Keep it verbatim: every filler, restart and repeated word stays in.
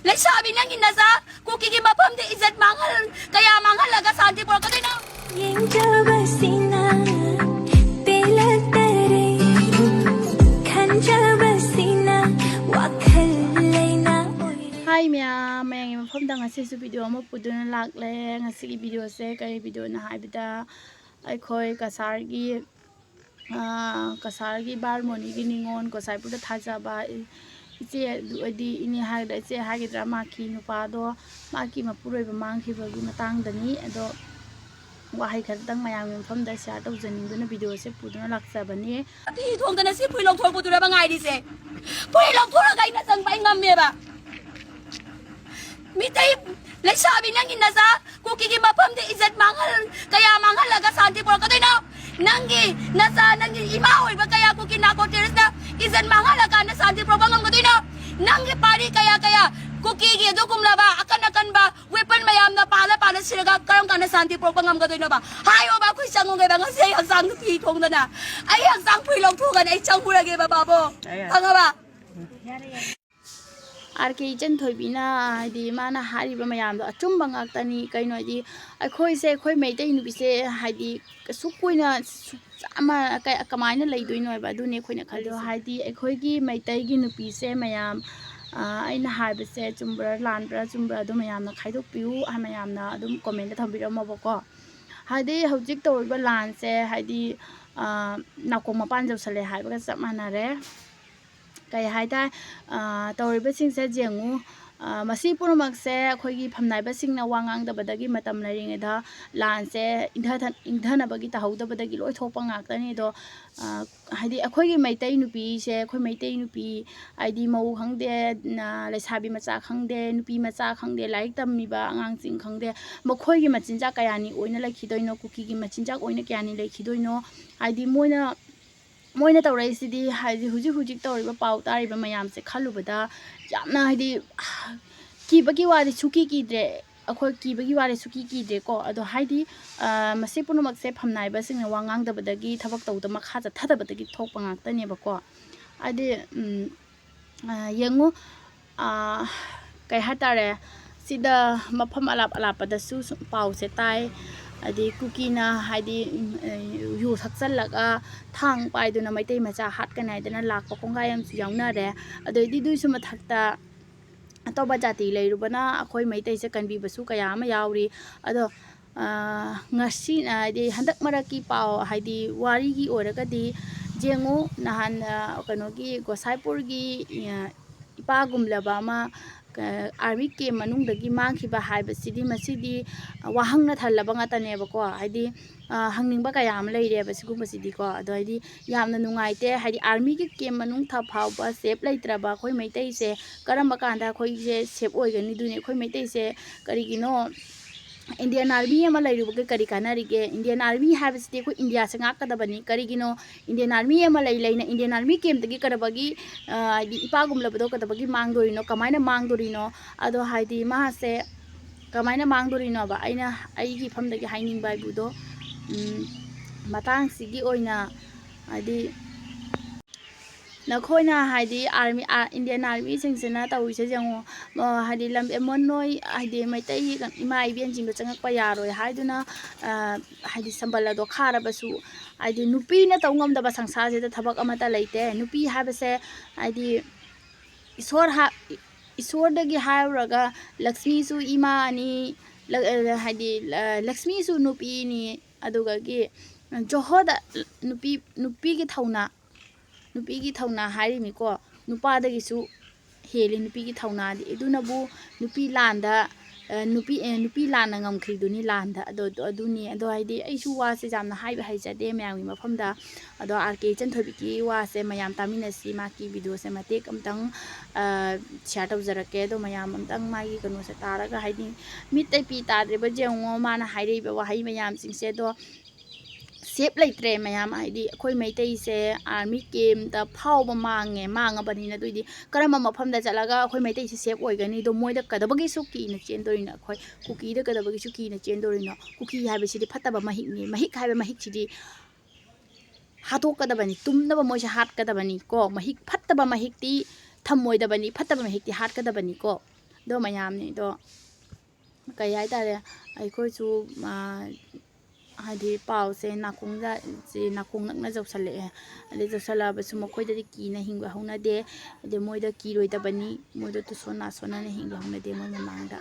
ꯂꯩꯁꯥꯕꯤ, ꯅꯪꯒꯤ ꯅꯆꯥ ꯀꯨꯀꯤꯒꯤ ꯃꯐꯝꯗ ꯏꯖꯠ ꯃꯥꯡꯍꯜ-, ꯀꯌꯥ ꯃꯥꯡꯍꯜꯂꯒ ꯁꯥꯟꯇꯤ ꯄꯨꯔꯛꯀꯗꯣꯏꯅꯣ? ꯌꯦꯡꯖꯕꯁꯤꯅ ꯄꯦꯜꯂꯛꯇꯔꯦ, ꯈꯟꯖꯕꯁꯤꯅ ꯋꯥꯈꯜ ꯂꯩꯅꯥ ꯑꯣꯏꯔꯦ꯫ ꯍꯥꯏ ꯃꯌꯥꯝ, ꯃꯌꯥꯝꯒꯤ ꯃꯐꯝꯗ ꯉꯁꯤꯁꯨ ꯚꯤꯗꯤꯑꯣ ꯑꯃ ꯄꯨꯗꯨꯅ ꯂꯥꯛꯂꯦ꯫ ꯉꯁꯤꯒꯤ ꯚꯤꯗꯤꯑꯣꯁꯦ ꯀꯔꯤ ꯚꯤꯗꯤꯑꯣꯅꯣ ꯍꯥꯏꯕꯗ, ꯑꯩꯈꯣꯏ ꯀꯁꯥꯔꯒꯤ, ꯑꯥ, ꯀꯁꯥꯔꯒꯤ ꯕꯥꯔꯃꯣꯅꯤꯒꯤ ꯅꯤꯉꯣꯜ ꯒꯣꯁꯥꯏꯄꯨꯔꯗ ꯊꯥꯖꯕ ꯏ-, ꯏꯆꯦ ꯑꯗꯨ ꯑꯣꯏꯗꯤ ꯏꯅꯦ ꯍꯥꯏꯒꯗ꯭ꯔꯥ, ꯏꯆꯦ ꯍꯥꯏꯒꯗ꯭ꯔꯥ, ꯃꯍꯥꯛꯀꯤ ꯅꯨꯄꯥꯗꯣ, ꯃꯍꯥꯛꯀꯤ ꯃꯄꯨꯔꯣꯏꯕ ꯃꯥꯡꯈꯤꯕꯒꯤ ꯃꯇꯥꯡꯗꯅꯤ꯫ ꯑꯗꯣ ꯋꯥꯍꯩ ꯈꯔꯇꯪ ꯃꯌꯥꯝꯒꯤ ꯃꯐꯝꯗ ꯁꯤꯌꯥꯔ ꯇꯧꯖꯅꯤꯡꯗꯨꯅ ꯚꯤꯗꯤꯑꯣꯁꯦ ꯄꯨꯗꯨꯅ ꯂꯥꯛꯆꯕꯅꯤ꯫ ꯐꯤ ꯊꯣꯡꯗꯅ ꯁꯤ ꯐꯨꯔꯤ ꯂꯧꯊꯣꯔꯛꯄꯗꯨꯔꯕ ꯉꯥꯏꯔꯤꯁꯦ? ꯐꯨꯔꯤ ꯂꯧꯊꯣꯔꯛꯑꯒ ꯑꯩꯅ ꯆꯪꯕ ꯑꯩ ꯉꯝꯃꯦꯕ꯫ ꯃꯤꯇꯩ ꯂꯩꯁꯥꯕꯤ, ꯅꯪꯒꯤ ꯅꯆꯥ ꯀꯨꯀꯤꯒꯤ ꯃꯐꯝꯗ ꯏꯖꯠ ꯃꯥꯡꯍꯜ-, ꯀꯌꯥ ꯃꯥꯡꯍꯜꯂꯒ ꯁꯥꯟꯇꯤ ꯄꯨꯔꯛꯀꯗꯣꯏꯅꯣ? ꯅꯪꯒꯤ ꯅꯆꯥ, ꯅꯪꯒꯤ ꯏꯃꯥ ꯑꯣꯏꯕ ꯀꯌꯥ ꯀꯨꯀꯤ ꯅꯥꯔꯀꯣ ꯇꯦꯔꯣꯔꯤꯁꯅ ꯏꯖꯠ ꯃꯥꯡꯍꯜꯂꯀꯥꯟꯗ ꯁꯥꯟꯇꯤ ꯄꯨꯔꯛꯄ ꯉꯝꯒꯗꯣꯏꯅꯣ? ꯅꯪꯒꯤ ꯄꯥꯔꯤ ꯀꯌꯥ ꯀꯌꯥ ꯀꯨꯀꯤꯒꯤ ꯑꯗꯨꯒꯨꯝꯂꯕ ꯑꯀꯟ ꯑꯀꯟꯕ ꯋꯦꯄꯟ ꯃꯌꯥꯝꯅ ꯄꯥꯜꯂ ꯄꯥꯜꯂ ꯁꯤꯔꯒ ꯀꯔꯝ ꯀꯥꯟꯗ ꯁꯥꯟꯇꯤ ꯄꯨꯔꯛꯄ ꯉꯝꯒꯗꯣꯏꯅꯣꯕ? ꯍꯥꯏꯌꯣꯕ, ꯑꯩꯈꯣꯏ ꯆꯪꯉꯨꯒꯦꯕ꯫ ꯉꯁꯤ ꯑꯩ ꯍꯛꯆꯥꯡꯗ ꯐꯤ ꯊꯣꯡꯗꯅ, ꯑꯩ ꯍꯛꯆꯥꯡ ꯐꯨꯔꯤ ꯂꯧꯊꯣꯛꯑꯒꯅꯦ ꯑꯩ ꯆꯪꯉꯨꯔꯒꯦꯕ, ꯕꯥꯕꯣ꯫ ꯈꯪꯉꯕ? ꯑꯥꯔ ꯀꯦ ꯏꯆꯟ ꯊꯣꯏꯕꯤꯅ, ꯍꯥꯏꯗꯤ, ꯃꯥꯅ ꯍꯥꯏꯔꯤꯕ ꯃꯌꯥꯝꯗꯣ ꯑꯆꯨꯝꯕ ꯉꯥꯛꯇꯅꯤ꯫ ꯀꯩꯅꯣ ꯍꯥꯏꯗꯤ, ꯑꯩꯈꯣꯏꯁꯦ, ꯑꯩꯈꯣꯏ ꯃꯩꯇꯩ ꯅꯨꯄꯤꯁꯦ, ꯍꯥꯏꯗꯤ, ꯀꯩꯁꯨ ꯀꯨꯏꯅ ꯁꯨ-, ꯑꯃ, ꯀ-, ꯀꯃꯥꯏꯅ ꯂꯩꯗꯣꯏꯅꯣ ꯍꯥꯏꯕ? ꯑꯗꯨꯅꯤ ꯑꯩꯈꯣꯏꯅ ꯈꯜꯂꯤꯁꯦ꯫ ꯑꯗꯣ, ꯍꯥꯏꯗꯤ, ꯑꯩꯈꯣꯏꯒꯤ ꯃꯩꯇꯩꯒꯤ ꯅꯨꯄꯤꯁꯦ ꯃꯌꯥꯝ, ꯑ, ꯑꯩꯅ ꯍꯥꯏꯕꯁꯦ ꯆꯨꯝꯕ꯭ꯔꯥ ꯂꯥꯟꯕ꯭ꯔꯥ, ꯆꯨꯝꯕ꯭ꯔꯥ ꯑꯗꯨ ꯃꯌꯥꯝꯅ ꯈꯥꯏꯗꯣꯛꯄꯤꯌꯨ, ꯑ, ꯃꯌꯥꯝꯅ ꯑꯗꯨꯝ ꯀꯣꯃꯦꯟꯗ ꯊꯝꯕꯤꯔꯝꯃꯣꯕꯀꯣ꯫ ꯍꯥꯏꯗꯤ, ꯍꯧꯖꯤꯛ ꯇꯧꯔꯤꯕ ꯂꯥꯟꯁꯦ, ꯍꯥꯏꯗꯤ, ꯑ, ꯅꯥꯀꯣꯡ ꯃꯄꯥꯟ ꯌꯧꯁꯜꯂꯦ ꯍꯥꯏꯕꯒ ꯆꯞ ꯃꯥꯟꯅꯔꯦ꯫ ꯀꯩ ꯍꯥꯏꯇꯥꯔꯦ, ꯑ, ꯇꯧꯔꯤꯕꯁꯤꯡꯁꯦ ꯌꯦꯡꯉꯨ꯫ ꯑ, ꯃꯁꯤ ꯄꯨꯝꯅꯃꯛꯁꯦ ꯑꯩꯈꯣꯏꯒꯤ ꯐꯝꯅꯥꯏꯕꯁꯤꯡꯅ ꯋꯥ ꯉꯥꯡꯗꯕꯗꯒꯤ ꯃꯇꯝ ꯂꯩꯔꯤꯉꯩꯗ ꯂꯥꯟꯁꯦ ꯏꯪꯊ-, ꯏꯪꯊꯅꯕꯒꯤ ꯇꯧꯍꯧꯗꯕꯗꯒꯤ ꯂꯣꯏ ꯊꯣꯛꯄ ꯉꯥꯛꯇꯅꯤ꯫ ꯑꯗꯣ, ꯑ, ꯍꯥꯏꯗꯤ ꯑꯩꯈꯣꯏꯒꯤ ꯃꯩꯇꯩ ꯅꯨꯄꯤꯁꯦ, ꯑꯩꯈꯣꯏ ꯃꯩꯇꯩ ꯅꯨꯄꯤ, ꯍꯥꯏꯗꯤ ꯃꯧ ꯈꯪꯗꯦ, ꯅ-, ꯂꯩꯁꯥꯕꯤ ꯃꯆꯥ ꯈꯪꯗꯦ, ꯅꯨꯄꯤ ꯃꯆꯥ ꯈꯪꯗꯦ, ꯂꯥꯏꯔꯤꯛ ꯇꯝꯃꯤꯕ ꯑꯉꯥꯡꯁꯤꯡ ꯈꯪꯗꯦ, ꯃꯈꯣꯏꯒꯤ ꯃꯆꯤꯟꯖꯥꯛ ꯀꯌꯥꯅꯤ ꯑꯣꯏꯅ ꯂꯩꯈꯤꯗꯣꯏꯅꯣ, ꯀꯨꯀꯤꯒꯤ ꯃꯆꯤꯟꯖꯥꯛ ꯑꯣꯏꯅ ꯀꯌꯥꯅꯤ ꯂꯩꯈꯤꯗꯣꯏꯅꯣ? ꯍꯥꯏꯗꯤ ꯃꯣꯏꯅ ꯃꯣꯏꯅ ꯇꯧꯔꯛꯏꯁꯤꯗꯤ, ꯍꯥꯏꯗꯤ, ꯍꯧꯖꯤꯛ ꯍꯧꯖꯤꯛ ꯇꯧꯔꯤꯕ ꯄꯥꯎ ꯇꯥꯔꯤꯕ ꯃꯌꯥꯝꯁꯦ ꯈꯜꯂꯨꯕꯗ ꯌꯥꯝꯅ, ꯍꯥꯏꯗꯤ, ꯀꯤꯕꯒꯤ ꯋꯥꯗꯤ ꯁꯨꯀꯤ ꯀꯤꯗ꯭ꯔꯦ꯫ ꯑꯩꯈꯣꯏ ꯀꯤꯕꯒꯤ ꯋꯥꯗꯤ ꯁꯨꯀꯤ ꯀꯤꯗ꯭ꯔꯦꯀꯣ꯫ ꯑꯗꯣ, ꯍꯥꯏꯗꯤ, ꯑ, ꯃꯁꯤ ꯄꯨꯝꯅꯃꯛꯁꯦ ꯐꯝꯅꯥꯏꯕꯁꯤꯡꯅ ꯋꯥ ꯉꯥꯡꯗꯕꯗꯒꯤ, ꯊꯕꯛ ꯇꯧꯗ ꯃꯈꯥ ꯆꯠꯊꯗꯕꯗꯒꯤ ꯊꯣꯛꯄ ꯉꯥꯛꯇꯅꯦꯕꯀꯣ꯫ ꯍꯥꯏꯗꯤ, ꯎꯝ, ꯑ, ꯌꯦꯡꯉꯨ, ꯑ, ꯀꯩ ꯍꯥꯏꯇꯥꯔꯦ, ꯁꯤꯗ ꯃꯐꯝ ꯑꯔꯥꯞ ꯑꯔꯥꯞꯄꯗꯁꯨ ꯁꯨꯝ ꯄꯥꯎꯁꯦ ꯇꯥꯏ꯫ ꯍꯥꯏꯗꯤ ꯀꯨꯀꯤꯅ, ꯍꯥꯏꯗꯤ, ꯎꯝ, ꯑ, ꯌꯨ ꯊꯛꯆꯜꯂꯒ ꯊꯥꯡ ꯄꯥꯏꯗꯨꯅ ꯃꯩꯇꯩ ꯃꯆꯥ ꯍꯥꯠꯀꯅꯤ ꯍꯥꯏꯗꯅ ꯂꯥꯛꯄ ꯀꯣꯡꯒꯥꯏ ꯑꯃꯁꯨ ꯌꯥꯎꯅꯔꯦ꯫ ꯑꯗꯩꯗꯤ ꯑꯗꯨꯒꯤꯁꯨ ꯃꯊꯛꯇ ꯑꯇꯣꯞꯄ ꯖꯥꯇꯤ ꯂꯩꯔꯨꯕꯅ ꯑꯩꯈꯣꯏ ꯃꯩꯇꯩꯁꯦ ꯀꯟꯕꯤꯕꯁꯨ ꯀꯌꯥ ꯑꯃ ꯌꯥꯎꯔꯤ꯫ ꯑꯗꯣ, ꯑ, ꯉꯁꯤ, ꯍꯥꯏꯗꯤ ꯍꯟꯗꯛ ꯃꯔꯛꯀꯤ ꯄꯥꯎ, ꯍꯥꯏꯗꯤ ꯋꯥꯔꯤꯒꯤ ꯑꯣꯏꯔꯒꯗꯤ ꯌꯦꯡꯉꯨ, ꯅꯍꯥꯟ, ꯑ, ꯀꯩꯅꯣꯒꯤ ꯒꯣꯁꯥꯏꯄꯨꯔꯒꯤ, ꯑ, ꯏꯄꯥ ꯒꯨꯝꯂꯕ ꯑꯃ, ꯑ, ꯑꯥꯔꯃꯤ ꯀꯦꯝ ꯃꯅꯨꯡꯗꯒꯤ ꯃꯥꯡꯈꯤꯕ ꯍꯥꯏꯕꯁꯤꯗꯤ, ꯃꯁꯤꯗꯤ ꯋꯥꯍꯪꯅ ꯊꯜꯂꯕ ꯉꯥꯛꯇꯅꯦꯕꯀꯣ꯫ ꯍꯥꯏꯗꯤ, ꯑ, ꯍꯪꯅꯤꯡꯕ ꯀꯌꯥ ꯑꯃ ꯂꯩꯔꯦꯕ ꯁꯤꯒꯨꯝꯕꯁꯤꯗꯤꯀꯣ꯫ ꯑꯗꯣ ꯍꯥꯏꯗꯤ ꯌꯥꯝꯅ ꯅꯨꯡꯉꯥꯏꯇꯦ꯫ ꯍꯥꯏꯗꯤ ꯑꯥꯔꯃꯤꯒꯤ ꯀꯦꯝ ꯃꯅꯨꯡ ꯊ-, ꯐꯥꯎꯕ ꯁꯦꯞ ꯂꯩꯇ꯭ꯔꯕ ꯑꯩꯈꯣꯏ ꯃꯩꯇꯩꯁꯦ ꯀꯔꯝꯕ ꯀꯥꯟꯗ ꯑꯩꯈꯣꯏꯁꯦ ꯁꯦꯞ ꯑꯣꯏꯒꯅꯤꯗꯨꯅꯤ? ꯑꯩꯈꯣꯏ ꯃꯩꯇꯩꯁꯦ ꯀꯔꯤꯒꯤꯅꯣ? ꯏꯟꯗꯤꯌꯥꯟ ꯑꯥꯔꯃꯤ ꯑꯃ ꯂꯩꯔꯨꯕꯒ ꯀꯔꯤ ꯀꯥꯟꯅꯔꯤꯒꯦ? ꯏꯟꯗꯤꯌꯥꯟ ꯑꯥꯔꯃꯤ ꯍꯥꯏꯕꯁꯤꯗꯤ ꯑꯩꯈꯣꯏ ꯏꯟꯗꯤꯌꯥꯁꯦ ꯉꯥꯛꯀꯗꯕꯅꯤ꯫ ꯀꯔꯤꯒꯤꯅꯣ ꯏꯟꯗꯤꯌꯥꯟ ꯑꯥꯔꯃꯤ ꯑꯃ ꯂꯩ ꯂꯩꯅ ꯏꯟꯗꯤꯌꯥꯟ ꯑꯥꯔꯃꯤ ꯀꯦꯝꯞꯇꯒꯤ ꯀꯔꯕꯒꯤ, ꯑ, ꯍꯥꯏꯗꯤ ꯏꯄꯥꯒꯨꯝꯂꯕꯗꯣ ꯀꯗꯕꯒꯤ ꯃꯥꯡꯗꯣꯔꯤꯅꯣ? ꯀꯃꯥꯏꯅ ꯃꯥꯡꯗꯣꯔꯤꯅꯣ? ꯑꯗꯣ ꯍꯥꯏꯗꯤ ꯃꯥꯁꯦ ꯀꯃꯥꯏꯅ ꯃꯥꯡꯗꯣꯔꯤꯅꯣꯕ? ꯑꯩꯅ ꯑꯩꯒꯤ ꯏꯐꯝꯗꯒꯤ ꯍꯥꯏꯅꯤꯡꯕ ꯍꯥꯏꯕꯨꯗꯣ, ꯎꯝ, ꯃꯇꯥꯡꯁꯤꯒꯤ ꯑꯣꯏꯅ ꯍꯥꯏꯗꯤ ꯅꯈꯣꯏꯅ ꯍꯥꯏꯗꯤ ꯑꯥꯔꯃꯤ, ꯑꯥ, ꯏꯟꯗꯤꯌꯥꯟ ꯑꯥꯔꯃꯤꯁꯤꯡꯁꯤꯅ ꯇꯧꯔꯤꯁꯦ ꯌꯦꯡꯉꯣ꯫ ꯑ, ꯍꯥꯏꯗꯤ ꯂꯝ ꯑꯦꯃꯣꯟ ꯅꯣꯏ ꯍꯥꯏꯗꯤ ꯃꯩꯇꯩ ꯏꯃꯥ ꯏꯕꯦꯟꯁꯤꯡꯗꯣ ꯆꯪꯉꯛꯄ ꯌꯥꯔꯣꯏ ꯍꯥꯏꯗꯨꯅ, ꯑ, ꯍꯥꯏꯗꯤ ꯁꯝꯕꯜ ꯑꯗꯣ ꯈꯥꯔꯕꯁꯨ, ꯍꯥꯏꯗꯤ ꯅꯨꯄꯤꯅ ꯇꯧ ꯉꯝꯗꯕ ꯁꯪꯁꯥꯔꯁꯤꯗ ꯊꯕꯛ ꯑꯃꯠꯇ ꯂꯩꯇꯦ꯫ ꯅꯨꯄꯤ ꯍꯥꯏꯕꯁꯦ ꯍꯥꯏꯗꯤ ꯏꯁꯣꯔ ꯍꯥ-, ꯏꯁꯣꯔꯗꯒꯤ ꯍꯥꯏꯔꯨꯔꯒ ꯂꯛꯁꯃꯤꯁꯨ ꯏꯃꯥꯅꯤ, ꯂ-, ꯑ, ꯍꯥꯏꯗꯤ, ꯑ, ꯂꯛꯁꯃꯤꯁꯨ ꯅꯨꯄꯤꯅꯤ, ꯑꯗꯨꯒꯒꯤ ꯖꯣꯍꯣꯗ ꯅꯨꯄꯤ, ꯅꯨꯄꯤꯒꯤ ꯊꯧꯅꯥ, ꯅꯨꯄꯤꯒꯤ ꯊꯧꯅꯥ ꯍꯥꯏꯔꯤꯅꯤꯀꯣ, ꯅꯨꯄꯥꯗꯒꯤꯁꯨ ꯍꯦꯜꯂꯤ ꯅꯨꯄꯤꯒꯤ ꯊꯧꯅꯥꯗꯤ꯫ ꯑꯗꯨꯅꯕꯨ ꯅꯨꯄꯤ ꯂꯥꯟꯗ, ꯑ, ꯅꯨꯄꯤ, ꯑ, ꯅꯨꯄꯤ ꯂꯥꯟꯅ ꯉꯝꯈ꯭ꯔꯤꯗꯨꯅꯤ ꯂꯥꯟꯗ꯫ ꯑꯗꯣ, ꯑꯗꯣ ꯑꯗꯨꯅꯤ꯫ ꯑꯗꯣ ꯍꯥꯏꯗꯤ ꯑꯩꯁꯨ ꯋꯥꯁꯦ ꯌꯥꯝꯅ ꯍꯥꯏꯕ ꯍꯩꯖꯗꯦ ꯃꯌꯥꯝꯒꯤ ꯃꯐꯝꯗ꯫ ꯑꯗꯣ ꯑꯥꯔ ꯀꯦ ꯏꯆꯟꯊꯣꯏꯕꯤꯒꯤ ꯋꯥꯁꯦ ꯃꯌꯥꯝ ꯇꯥꯃꯤꯟꯅꯁꯤ꯫ ꯃꯍꯥꯛꯀꯤ ꯚꯤꯗꯤꯑꯣꯁꯦ ꯃꯇꯦꯛ ꯑꯃꯇꯪ, ꯑ, ꯁꯤꯌꯥꯔ ꯇꯧꯖꯔꯛꯀꯦ꯫ ꯑꯗꯣ ꯃꯌꯥꯝ ꯑꯝꯇꯪ ꯃꯥꯒꯤ ꯀꯩꯅꯣꯁꯦ ꯇꯥꯔꯒ, ꯍꯥꯏꯗꯤ ꯃꯤꯠꯇ ꯄꯤ ꯇꯥꯗ꯭ꯔꯤꯕ ꯌꯦꯡꯉꯣ ꯃꯥꯅ ꯍꯥꯏꯔꯛꯏꯕ ꯋꯥꯍꯩ ꯃꯌꯥꯝꯁꯤꯡꯁꯦ꯫ ꯑꯗꯣ ꯁꯦꯞ ꯂꯩꯇ꯭ꯔꯦ ꯃꯌꯥꯝ꯫ ꯍꯥꯏꯗꯤ ꯑꯩꯈꯣꯏ ꯃꯩꯇꯩꯁꯦ ꯑꯥꯔꯃꯤ ꯀꯦꯝꯇ ꯐꯥꯎꯕ ꯃꯥꯡꯉꯦ, ꯃꯥꯡꯉꯕꯅꯤꯅ ꯑꯗꯨꯏꯗꯤ ꯀꯔꯝꯕ ꯃꯐꯝꯗ ꯆꯠꯂꯒ ꯑꯩꯈꯣꯏ ꯃꯩꯇꯩꯁꯦ ꯁꯦꯞ ꯑꯣꯏꯒꯅꯤꯗꯣ? ꯃꯣꯏꯗ ꯀꯩꯗꯧꯕꯒꯤꯁꯨ ꯀꯤꯅ ꯆꯦꯟꯗꯣꯔꯤꯅꯣ? ꯑꯩꯈꯣꯏ ꯀꯨꯀꯤꯗ ꯀꯩꯗꯧꯕꯒꯤꯁꯨ ꯀꯤꯅ ꯆꯦꯟꯗꯣꯔꯤꯅꯣ? ꯀꯨꯀꯤ ꯍꯥꯏꯕꯁꯤꯗꯤ ꯐꯠꯇꯕ ꯃꯍꯤꯛꯅꯤ꯫ ꯃꯍꯤꯛ ꯍꯥꯏꯕ ꯃꯍꯤꯛꯁꯤꯗꯤ ꯍꯥꯠꯇꯣꯛꯀꯗꯕꯅꯤ, ꯇꯨꯝꯅꯕ ꯃꯣꯏꯁꯦ ꯍꯥꯠꯀꯗꯕꯅꯤ ꯀꯣ꯫ ꯃꯍꯤꯛ ꯐꯠꯇꯕ ꯃꯍꯤꯛꯇꯤ ꯊꯝꯃꯣꯏꯗꯕꯅꯤ, ꯐꯠꯇꯕ ꯃꯍꯤꯛꯇꯤ ꯍꯥꯠꯀꯗꯕꯅꯤ ꯀꯣ꯫ ꯑꯗꯣ ꯃꯌꯥꯝꯅꯤꯗꯣ ꯀꯩ ꯍꯥꯏꯇꯥꯔꯦ, ꯑꯩꯈꯣꯏꯁꯨ ꯍꯥꯏꯗꯤ ꯄꯥꯎꯁꯦ ꯅꯥꯀꯣꯡꯗ ꯅꯥꯀꯣꯡ ꯅꯛꯅ ꯌꯧꯁꯜꯂꯛꯑꯦ꯫ ꯑꯗꯩ ꯌꯧꯁꯜꯂꯛꯑꯕꯁꯨ ꯃꯈꯣꯏꯗꯗꯤ ꯀꯤꯅ ꯍꯤꯡꯕ ꯍꯧꯅꯗꯦ꯫ ꯑꯗꯩ ꯃꯣꯏꯗ ꯀꯤꯔꯣꯏꯗꯕꯅꯤ, ꯃꯣꯏꯗ ꯇꯨꯁꯣꯟ ꯅꯥꯁꯣꯟꯅꯅ ꯍꯤꯡꯕ ꯍꯧꯅꯗꯦ ꯃꯣꯏ ꯃꯃꯥꯡꯗ꯫